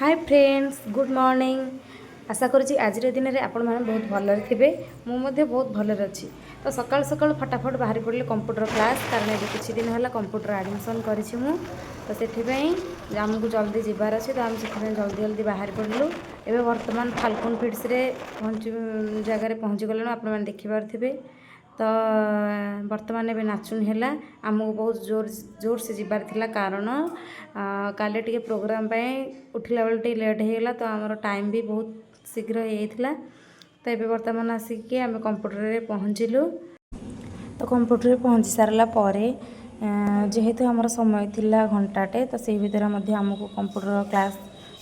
Hi friends, good morning. ଆଶା କରୁଛି ଆଜିର ଦିନରେ ଆପଣମାନେ ବହୁତ ଭଲରେ ଥିବେ। ମୁଁ ମଧ୍ୟ ବହୁତ ଭଲରେ ଅଛି। ତ ସକାଳୁ ସକାଳୁ ଫଟାଫଟ ବାହାରି ପଡ଼ିଲି କମ୍ପ୍ୟୁଟର କ୍ଲାସ୍, କାରଣ ଏବେ କିଛି ଦିନ ହେଲା କମ୍ପ୍ୟୁଟର ଆଡ଼ମିସନ୍ କରିଛି ମୁଁ। ତ ସେଥିପାଇଁ ଆମକୁ ଜଲ୍ଦି ଯିବାର ଅଛି, ତ ଆମେ ସେଥିପାଇଁ ଜଲ୍ଦି ଜଲ୍ଦି ବାହାରି ପଡ଼ିଲୁ। ଏବେ ବର୍ତ୍ତମାନ ଫାଲକୁନ୍ ଫିଟ୍ସରେ ପହଞ୍ଚି ଜାଗାରେ ପହଞ୍ଚିଗଲୁଣୁ, ଆପଣମାନେ ଦେଖିପାରୁଥିବେ। ତ ବର୍ତ୍ତମାନ ଏବେ ନାଚୁଣି ହେଲା। ଆମକୁ ବହୁତ ଜୋର ଜୋରସେ ଯିବାର ଥିଲା, କାରଣ କାଲି ଟିକେ ପ୍ରୋଗ୍ରାମ୍ ପାଇଁ ଉଠିଲା ବେଳେ ଟିକେ ଲେଟ୍ ହେଇଗଲା। ତ ଆମର ଟାଇମ୍ ବି ବହୁତ ଶୀଘ୍ର ହେଇଯାଇଥିଲା। ତ ଏବେ ବର୍ତ୍ତମାନ ଆସିକି ଆମେ କମ୍ପ୍ୟୁଟରରେ ପହଞ୍ଚିଲୁ। ତ କମ୍ପ୍ୟୁଟରରେ ପହଞ୍ଚି ସାରିଲା ପରେ, ଯେହେତୁ ଆମର ସମୟ ଥିଲା ଘଣ୍ଟାଟେ, ତ ସେଇ ଭିତରେ ମଧ୍ୟ ଆମକୁ କମ୍ପ୍ୟୁଟର କ୍ଲାସ୍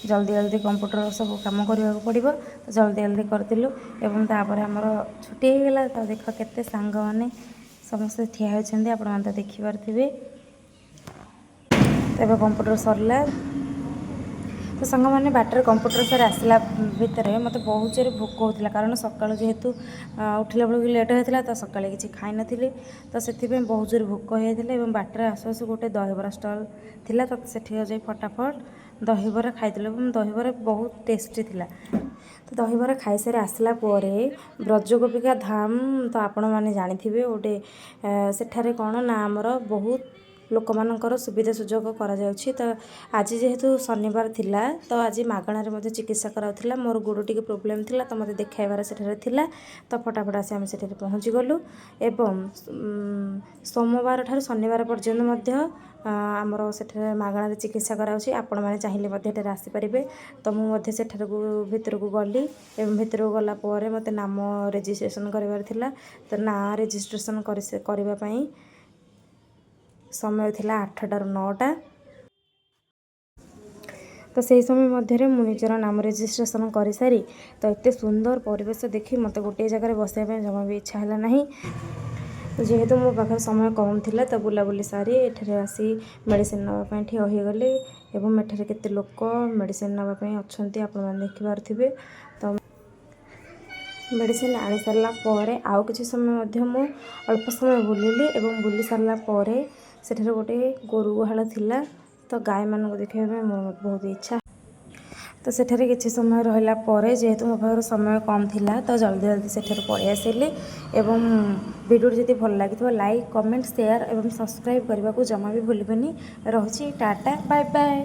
ଜଲ୍ଦି ଜଲ୍ଦି କମ୍ପ୍ୟୁଟର ସବୁ କାମ କରିବାକୁ ପଡ଼ିବ। ତ ଜଲ୍ଦି ଜଲ୍ଦି କରିଥିଲୁ ଏବଂ ତାପରେ ଆମର ଛୁଟି ହେଇଗଲା। ତ ଦେଖ, କେତେ ସାଙ୍ଗମାନେ ସମସ୍ତେ ଠିଆ ହୋଇଛନ୍ତି, ଆପଣମାନେ ତ ଦେଖିପାରୁଥିବେ। ତ ଏବେ କମ୍ପ୍ୟୁଟର ସରିଲା। ତ ସାଙ୍ଗମାନେ, ବାଟରେ କମ୍ପ୍ୟୁଟର ସାର୍ ଆସିଲା ଭିତରେ ମୋତେ ବହୁତ ଜୋରେ ଭୋକ ହେଉଥିଲା, କାରଣ ସକାଳୁ ଯେହେତୁ ଉଠିଲା ବେଳକୁ ଲେଟ୍ ହେଇଥିଲା, ତ ସକାଳେ କିଛି ଖାଇନଥିଲି। ତ ସେଥିପାଇଁ ବହୁତ ଜୋରେ ଭୋକ ହେଇଯାଇଥିଲା ଏବଂ ବାଟରେ ଆସୁ ଆସୁ ଗୋଟେ ଦହିବରା ଷ୍ଟଲ୍ ଥିଲା। ତ ସେଠିକି ଯାଇ ଫଟାଫଟ ଦହିବରା ଖାଇଥିଲୁ ଏବଂ ଦହିବରା ବହୁତ ଟେଷ୍ଟି ଥିଲା। ତ ଦହିବରା ଖାଇସାରି ଆସିଲା ପରେ ବ୍ରଜଗୋପିକା ଧାମ, ତ ଆପଣମାନେ ଜାଣିଥିବେ ଗୋଟେ, ସେଠାରେ କ'ଣ ନା ଆମର ବହୁତ ଲୋକମାନଙ୍କର ସୁବିଧା ସୁଯୋଗ କରାଯାଉଛି। ତ ଆଜି ଯେହେତୁ ଶନିବାର ଥିଲା, ତ ଆଜି ମାଗଣାରେ ମଧ୍ୟ ଚିକିତ୍ସା କରାଉଥିଲା। ମୋର ଗୋଡ଼ ଟିକେ ପ୍ରୋବ୍ଲେମ୍ ଥିଲା, ତ ମୋତେ ଦେଖାଇବାର ସେଠାରେ ଥିଲା। ତ ଫଟାଫଟ ଆସି ଆମେ ସେଠାରେ ପହଞ୍ଚିଗଲୁ ଏବଂ ସୋମବାର ଠାରୁ ଶନିବାର ପର୍ଯ୍ୟନ୍ତ ମଧ୍ୟ ଆମର ସେଠାରେ ମାଗଣାରେ ଚିକିତ୍ସା କରାଯାଉଛି। ଆପଣମାନେ ଚାହିଁଲେ ମଧ୍ୟ ଏଠାରେ ଆସିପାରିବେ। ତ ମୁଁ ମଧ୍ୟ ସେଠାକୁ ଭିତରକୁ ଗଲି ଏବଂ ଭିତରକୁ ଗଲା ପରେ ମୋତେ ନାମ ରେଜିଷ୍ଟ୍ରେସନ୍ କରିବାର ଥିଲା। ତ ନାଁ ରେଜିଷ୍ଟ୍ରେସନ୍ କରିବା ପାଇଁ ସମୟ ଥିଲା 8ଟାରୁ 9ଟା। ତ ସେହି ସମୟ ମଧ୍ୟରେ ମୁଁ ନିଜର ନାମ ରେଜିଷ୍ଟ୍ରେସନ୍ କରିସାରି, ତ ଏତେ ସୁନ୍ଦର ପରିବେଶ ଦେଖି ମୋତେ ଗୋଟିଏ ଜାଗାରେ ବସିବା ପାଇଁ ଜମା ବି ଇଚ୍ଛା ହେଲା ନାହିଁ। ତ ଯେହେତୁ ମୋ ପାଖରେ ସମୟ କମ୍ ଥିଲା, ତ ବୁଲାବୁଲି ସାରି ଏଠାରେ ଆସି ମେଡ଼ିସିନ୍ ନେବା ପାଇଁ ଠିଆ ହୋଇଗଲି ଏବଂ ଏଠାରେ କେତେ ଲୋକ ମେଡ଼ିସିନ୍ ନେବା ପାଇଁ ଅଛନ୍ତି, ଆପଣମାନେ ଦେଖିପାରୁଥିବେ। ତ ମେଡ଼ିସିନ୍ ଆଣି ସାରିଲା ପରେ ଆଉ କିଛି ସମୟ ମଧ୍ୟ ମୁଁ ଅଳ୍ପ ସମୟ ବୁଲିଲି ଏବଂ ବୁଲି ସାରିଲା ପରେ ସେଠାରେ ଗୋଟେ ଗୋରୁ ଗୁହାଳ ଥିଲା। ତ ଗାଈମାନଙ୍କୁ ଦେଖିବା ପାଇଁ ମୋର ବହୁତ ଇଚ୍ଛା। ତ ସେଠାରେ କିଛି ସମୟ ରହିଲା ପରେ, ଯେହେତୁ ମୋ ପାଖରେ ସମୟ କମ୍ ଥିଲା, ତ ଜଲ୍ଦି ଜଲ୍ଦି ସେଠାରୁ ପଳେଇ ଆସିଲି। ଏବଂ ଭିଡ଼ିଓଟି ଯଦି ଭଲ ଲାଗିଥିବ, ଲାଇକ୍, କମେଣ୍ଟ, ସେୟାର ଏବଂ ସବସ୍କ୍ରାଇବ୍ କରିବାକୁ ଜମା ବି ଭୁଲିବେନି। ରହୁଛି, ଟାଟା, ବାଏ ବାଏ।